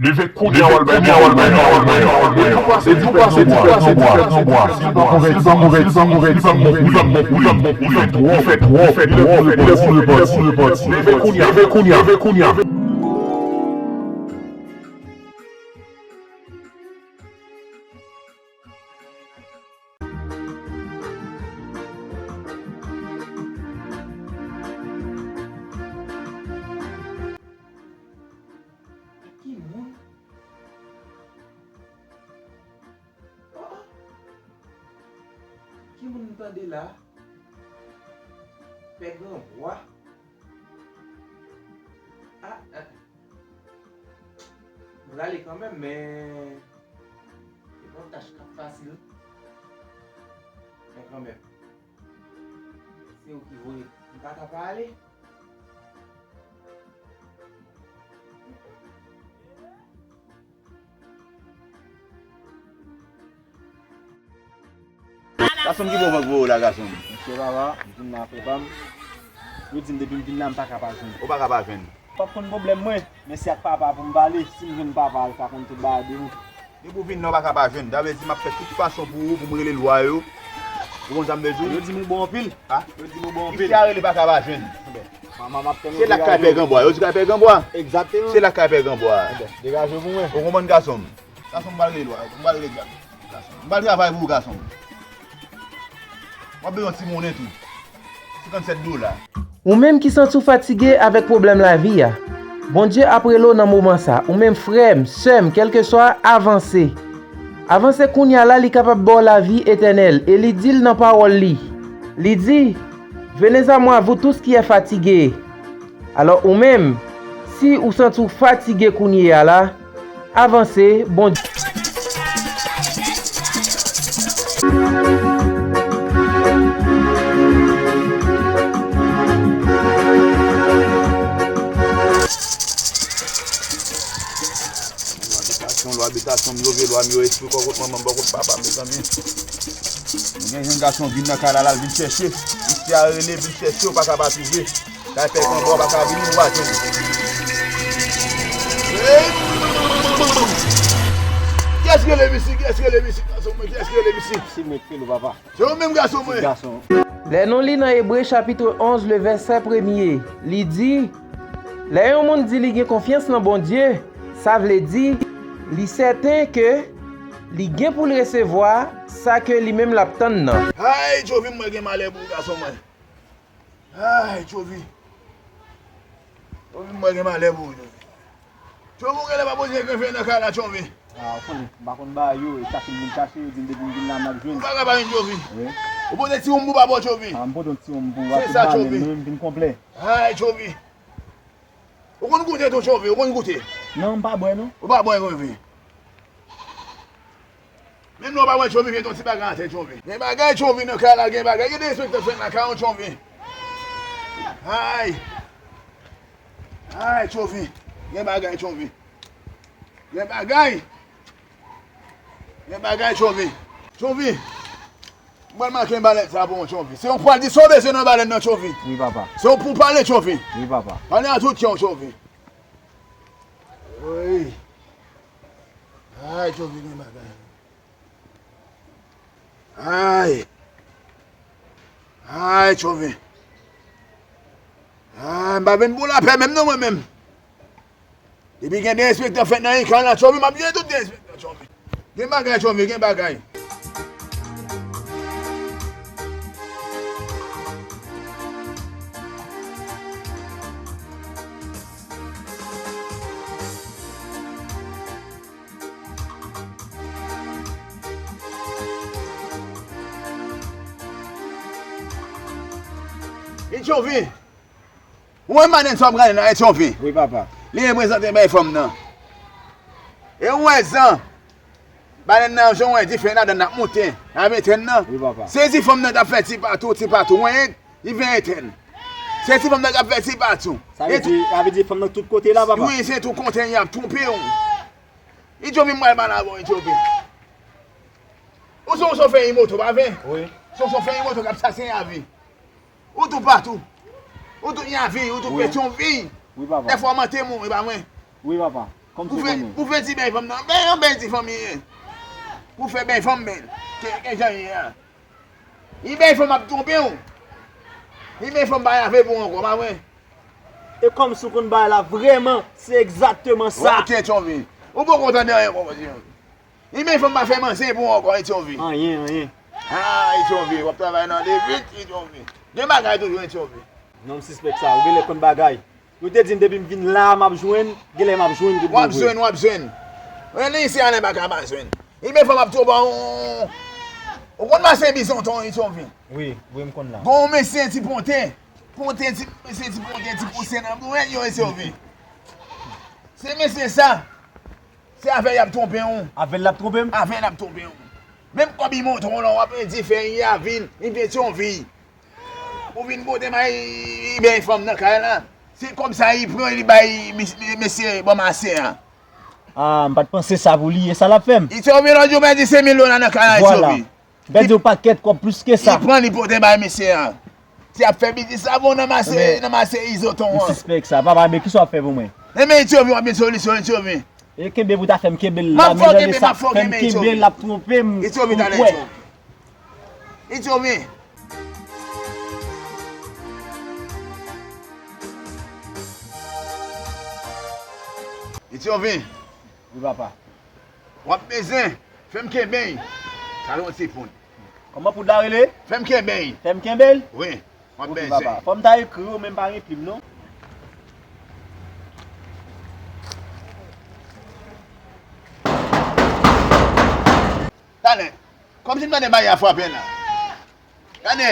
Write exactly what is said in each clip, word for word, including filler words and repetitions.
Leve kounye a w al bay mwen, w al bay mwen, w al bay mwen. Depi w pase, depi w pase, depi w pase, depi w pase, depi w pase, li pa bon, li pa bon pou li, li pa bon pou li, li fè twòp, li fè twòp, li lè pou repati, li lè pou repati. Leve kounye a, leve kounye a, leve kounye a. Ki moun? Oh, oh. Ki moun m tande la? Pè Granbwa. Ah, ah. M prale kanmenm, men se pa yon tach k ap fasil. Men kanmenm, se ou ki voye m, m pa ka pa ale. Gason m, ki bon vant voye w la, gason m? Mesye papa, m vin nan afè pa m. Yo di m depi m vin la, m pa ka pa jwenn. Ou pa ka pa jwenn? Ou p ap konn pwoblèm mwen, men se ak papa pou m pale. Si m jwenn papa, l ka konn tout bagay de nou. Depi w vin la, ou pa ka pa jwenn. Sa vle di m ap fè tout fason pou ou, pou m rele lwa yo. Ou konn sa m vle di w? Yo di m ou bon anpil. Ha? Yo di m ou bon anpil. Isi a rele pa ka pa jwenn. Manman, m ap tann ou. Se la k kay Pè Granbwa. Yo di kay Pè Granbwa. Egzakteman. Se la k kay Pè Granbwa. Enben, degaje w pou mwen. Ou konprann, gason m? Gason m, m pral rele lwa. M pral rele gason. M pral travay pou ou, gason m. W ap bezwen ti monnen tou. Senkannsèt dola. Ou menm ki santi w fatige avèk pwoblèm lavi a, Bondye ap rele w nan moman sa. Ou menm frè m, sè m, kèlkeswa, avanse. Avanse kounye a la, li kapab ba w lavi etènèl, e li di l nan pawòl li. Li di, Venez à moi, vous tous qui êtes fatigués. Alò, ou menm, si ou santi w fatige kounye a la, avanse, Bondye. Lwa abitasyon, lwa abitasyon m yo, vye lwa m yo, espri kò kot manman m, bò kot papa m, mezanmi. Gen jenn gason vin nan kay la, l al vin chèche. Isi a rele, vin chèche, ou pa ka pa twouve. Kay Pè Granbwa, ou pa ka vini, ou pa jwenn. Hey! Kiyès rele m isi? Kiyès rele m isi, gason mwen? Kiyès rele m isi? Se mwen ki rele w, papa. Se ou menm, gason mwen. Ti gason. Lè nou li nan Ebre chapit onz, le vèsè premye, li di, lè yon moun di li gen konfyans nan Bondye, sa vle di, li sèten ke li gen pou l resevwa sa ke li menm l ap tann nan. Ay, Tchovi, m wè gen malè pou ou, gason mwen. Ay, Tchovi. Tchovi, m wè gen malè pou ou, Tchovi. Tchovi, ou genlè pa poze gen fè nan kay la, Tchovi. Ah, ou konnen, m pa konn bagay yo, e chache m vin chache, yo di m depi m vin la, m ap jwenn. Ou pa ka pa jwenn, Tchovi. Wi. Ou pote ti wonm pou papa w, Tchovi. Ah, m pote yon ti wonm pou ou. Se sa, Tchovi. M vin konplè. Ay, Tchovi. Ou konn goute tou, Tchovi, ou konn goute? Non, m pa bwè, non. Ou pa bwè, Tchovi. Menm lè w pa bwè, Tchovi, vin ton ti bagay atè, Tchovi. Gen bagay, Tchovi, nan kay la, gen bagay. Gen derespektan fèt nan kay ou, Tchovi. Ay. Ay, Tchovi. Gen bagay, Tchovi. Gen bagay. Gen bagay, Tchovi. Tchovi. Mwen make balèn sa pou ou, Tchovi. Se yon pral di sa w bezwen nan balèn nan, Tchovi. Wi, papa. Se yon pou pale, Tchovi. Wi, papa. Pale an tout kè w, Tchovi. Wi. Ay, Tchovi, gen bagay. Ay. Ay, Tchovi. Ay, m pa vin pou lapè menm non, mwen menm. Depi gen derespektan fèt nan ekran nan, Tchovi, m ap jwenn tout derespektan, Tchovi. Gen bagay, Tchovi, gen bagay. E Tchovi. Ou wè madanm sa w ap gade nan Tchovi? Wi, papa. Li reprezante bay fanm nan. E ou wè zan, balèn nan, jan w wè dife ladan l ap moute, l ap etenn nan. Wi, papa. Se ti fanm nan k ap fè ti patou, ti patou, wè, li vin etenn. Se ti fanm nan k ap fè ti patou. Sa vle di, sa vle di fanm nan tout kote la, papa? Wi, se tout kote y ap twonpe w. Etyopi, m pral pale avè w, Etyopi. Ou se yon chofè moto, pa vre? Wi. Se yon chofè moto k ap chache lavi. Ou toupatou. Ou tout Nyavi, ou tout Petyonvil. Wi, papa. Dèfwa w manti mwen, e pa mwen. Wi, papa. Kòmsi ou konnen? Pou fè ti bèy fanm nan. Bèy yon bèy ti fanm li ye. Pou fè bèy fanm bèl. Ke, ke jan li ye a. Li bèy fanm ap twonpe w. Li bèy fanm pa lave pou w ankò, pa vre? E kòmsi ou konn bagay la vrèman, se egzakteman sa. Ok, Tchonvi. Ou poko tande anyen ankò, Tchonvi. Li bèy fanm pa fè manzè pou w ankò, Tchonvi. Anyen, anyen. Ah, Tchonvi, w ap travay nan de vit, Tchonvi. Gen bagay toujou, Tchonvi. Non, m sispèk sa, ou genlè konn bagay. Yo te di m depi m vin la a, m ap jwenn, genlè m ap jwenn tout bagay. W ap jwenn, w ap jwenn. Mwen, li isi a, nèg pa ka pa jwenn. Li bèy fanm ap twonpe w. Ou konn mache bizonton, Tchonvi? Wi, wi, m konn la. Gon mesye ti ponte. Ponte ti, mesye ti ponte ti pousen nan bouwèt yo, Tchonvi. Se mesye sa. Se avè l y ap twonpe w. Avè l l ap twonpe m? Avè l ap twonpe w. Menm kòb li montre w la, w ap di fè y a vin, li vin Tchonvi. Ou vin pote bay bèy fanm nan kay la. Se kòb sa li pran, li bay mes-, mesye bon masè a. Ah, m pa t panse sa pou li, e sa l ap fè m. Li Tchonvi lòt jou, pèdi senk mil dola nan kay la, Tchonvi. Vwala. M pèdi yon pakèt kòb plis ke sa. Li pran, li pote bay mesye a. Ti ap fè biznis la bon nan mache, nan mache izoton an. M sispèk sa. Papa, men kisa w ap fè pou mwen? Enben, Tchonvi, w ap gen solisyon, Tchonvi. E kenbe pou ta fè m kenbe l la, men gade sa. Fè m kenbe l, l ap twonpe m. Etyovi talè, Etyovi. Etyovi. Wi, papa. W ap bezwen fè m kenbe l. Sa yon ti poud. Kòman poud la rele? Fè m kenbe l. Fè m kenbe l? Wi. W ap bezwen. Ok, papa. Fò m ta ekri w, men m pa gen plim, non. Talè. Kòmsi m tande bagay la frape la. Gade.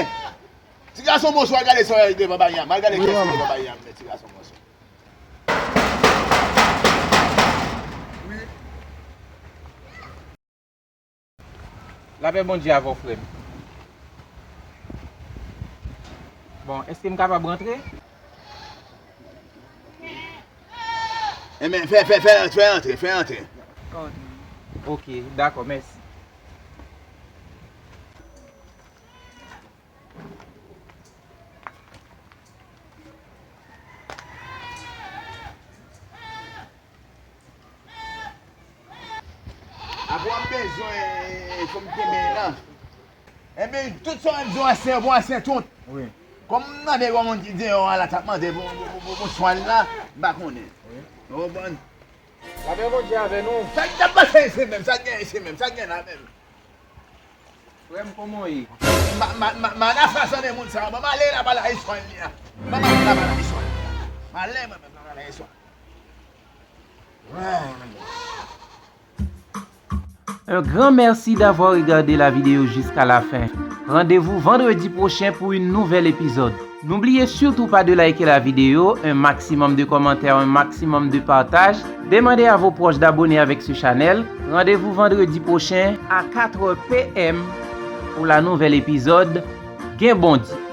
Ti gason, bonswa, gade sa w devan bagay la. M al gade kiyès ki devan bagay la, men ti gason, bonswa. Lapè Bondye avè w, frè m. Bon, èske m kapab rantre? Enben, fè, fè, fè, fè antre, fè antre. Ok, dakò, mèsi. Apre w ap bezwen, e, e, fò m kenbe nan. Enben, tout sa w ap di w asè, bon, asè tout. Wi. Kòm m tande yon moun ki deyò a la t ap mande pou, pou, pou, pou, pou swan la, m pa konnen. Wi. Ou konprann? Lapè Bondye avè nou. Sa k ap pase isi menm? Sa k gen isi menm? Sa k gen la menm? Frè m, kòman w ye? Ma, ma, ma, ma, nan fason de moun sa, ban m ale la, ba la istwa li a. Ban m ale la, ba la istwa li a. M ale mwen menm la, ba la istwa. Un grand merci d'avoir regardé la vidéo jusqu'à la fin. Rendez-vous vendredi prochain pour une nouvelle épisode. N'oubliez surtout pas de liker la vidéo, un maximum de commentaires, un maximum de partages. Demandez à vos proches d'abonner avec ce channel. Rendez-vous vendredi prochain à quatre heures P M pour la nouvelle épisode. Gen Bondye.